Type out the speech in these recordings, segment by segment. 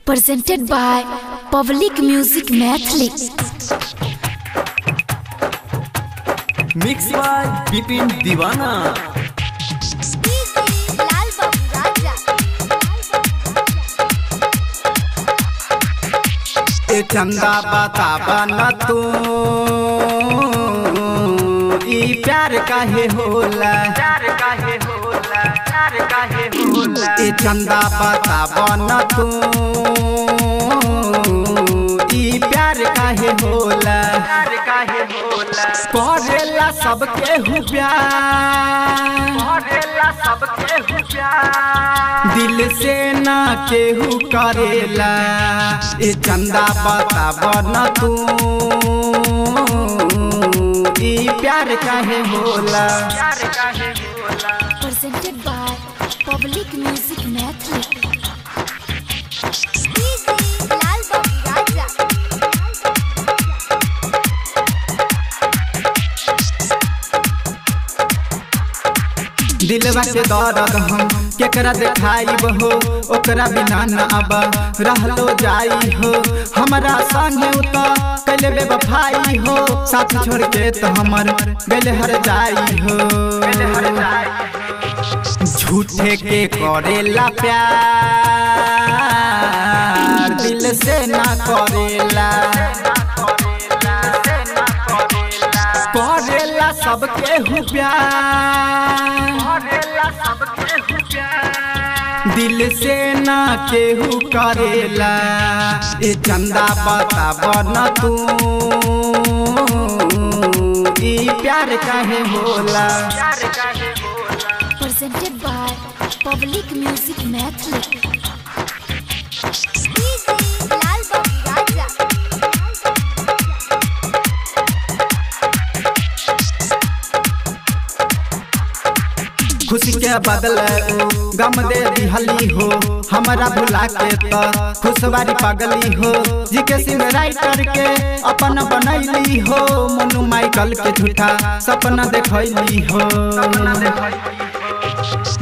Presented by Public Music Maithili. Mix by Bipin Deewana. Lal Babu Raja. ए चंदा बताबा न तू ई प्यार काहे होला, प्यार काहे होला, प्यार काहे होला। ए चंदा बताबा न तू ई प्यार काहे होला, प्यार काहे होला। करेला सबके हु प्यार, करेला सबके हु प्यार, दिल से ना केहू करेला। ए चंदा बताब न तू ई प्यार काहे होला, प्यार काहे होला। Presented by Public Music Maithili. Lal Babu Raja. दिलवा के दर्द हम केकरा देखाइब हो, ओकरा बिना न अब रहलो जाई हो। हमरा संगे उ त कैले बेवफाई हो, साथ छोड़ के त हमर गले हर जाई हो। झूठे के करेला प्यार, दिल से ना करेला। करेला सबके हु प्यार, दिल से ना केहू करेला। ए चंदा बताब न तू ई प्यार काहे होला, प्यार काहे होला। Presented by Public Music Maithili. Lal Babu Raja. खुशी के बदले गम दे दिहली हो, हमरा भुला के त खुशवारी पगली हो। जी के सिंह राइटर के अपन बनैली हो, मनु माइकल के झूठा सपना देखैली हो।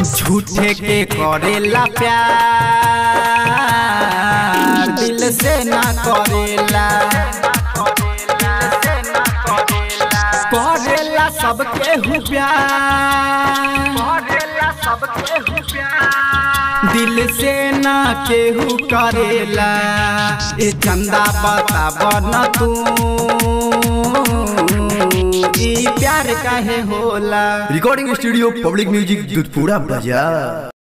झूठे के करेला प्यार, दिल से ना करेला। करेला सबके हु प्यार, दिल से ना केहू करेला। ए चंदा बताब न तू ई प्यार काहे होला। Recording studio public music Dudhpura बाजार।